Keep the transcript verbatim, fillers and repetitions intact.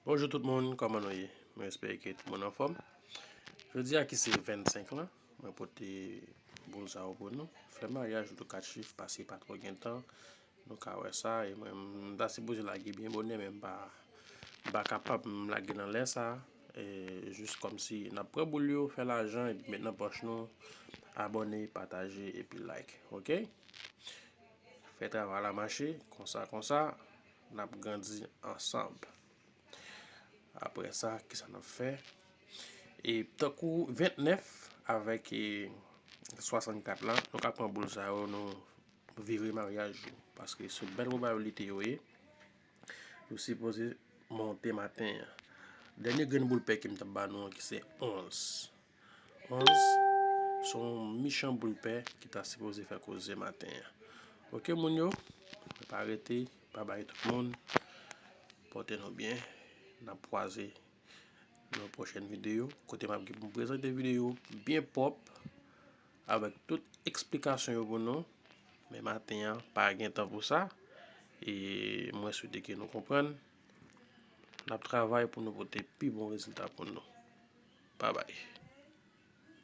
Bonjou tout moun, kòman nou ye? Mwen espere ke tout moun anfòm. Jodi a ki se vennsenk lan, mwen pote boul sa yo pou nou. Fè maryaj nou tou kat chif, paske pa twò gen tan. Nou ka wè sa, e mwen, m ta sipoze lage byen bonè, men m pa, m pa kapab m lage nan lè sa. E jis kòmsi n ap pran boul yo, fè lajan, epi met nan pòch nou, abòne, pataje, epi like, oke? Fè travay la mache, konsa, konsa, n ap grandi ansanm. Apre sa, kisa n ap fè? E tankou vennèf avèk, e, swasannkat la, nou ka pran boul sa yo, nou vire maryaj yo. Paske se bèl pwobabilite yo ye. Yo sipoze monte maten an. Dènye grenn boul pè ke m t ap ba nou an ki se onz. Onz, se yon michan boul pè ki ta sipoze fè koze maten an. Oke, moun yo, pa rete, pa bay tout moun. Pòte nou byen. N ap kwaze nan yon pwochèn videyo, kote m ap gen pou m prezante videyo byen pwòp, avèk tout eksplikasyon yo pou nou. Men maten an, pa gen tan pou sa. E mwen swete ke nou konprann. N ap travay pou nou pote pi bon rezilta pou nou. Babay.